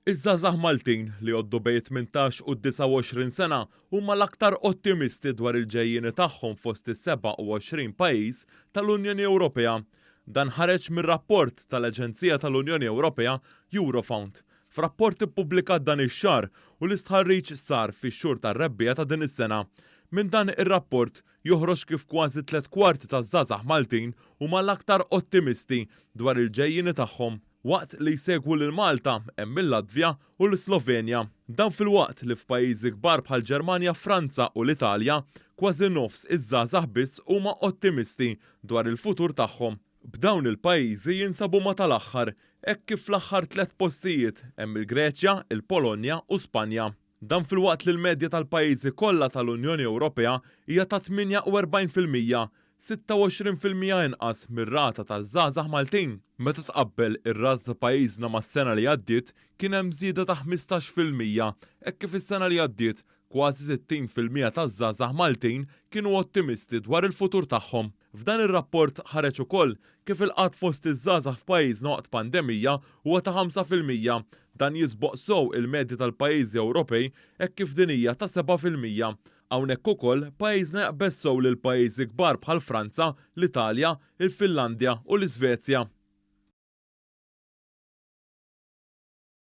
Iż-żgħażagħ Maltin li jgħoddu bejn it-18 u d-29 sena huma l-aktar ottimisti dwar il-ġejjieni tagħhom fost is-27 pajjiż tal-Unjoni Ewropea. Dan ħareġ mir-rapport tal-Aġenzija tal-Unjoni Ewropea Eurofound f'rapport ippubblikat dan ix-xahar u l-istħarriġ sar fix-xhur tar-rebbiegħa ta' din is-sena. Minn dan ir-rapport joħroġ kif kważi tlett kwarti taż-żgħażagħ Maltin huma l-aktar ottimisti dwar il-ġejjieni tagħhom. Waqt li jsegwu lil Malta hemm il-Latvja u l-Slovenja. Dan filwaqt li f'pajjiżi kbar bħal Ġermanja, Franza u l-Italja, kważi nofs iż-żgħażagħ biss huma ottimisti dwar il-futur tagħhom. B'dawn il-pajjiżi jinsabu ma' tal-aħħar, hekk kif fl-aħħar tlett postijiet hemm il-Greċja, il-Polonja u Spanja. Dan filwaqt li l-medja tal-pajjiżi kollha tal-Unjoni Ewropea hija ta' 48%, 26% inqas mir-rata taż-żgħażagħ Maltin. Meta tqabbel ir-rata ta' pajjiżna mas-sena li għaddiet, kien hemm żieda ta' 15%, hekk kif is-sena li għaddiet kważi 60% taż-żgħażagħ Maltin kienu ottimisti dwar il-futur tagħhom. F'dan ir-rapport ħareġ ukoll kif il-qgħad fost iż-żgħażagħ f'pajjiżna waqt pandemija huwa ta' 5%. Dan jisboq sew il-medja tal-pajjiżi Ewropej hekk kif din hija ta' 7%. Hawnhekk ukoll pajjiżna jaqbeż sew lil pajjiżi kbar bħal Franza, l-Italja, il-Finlandja u l-Iżvezja.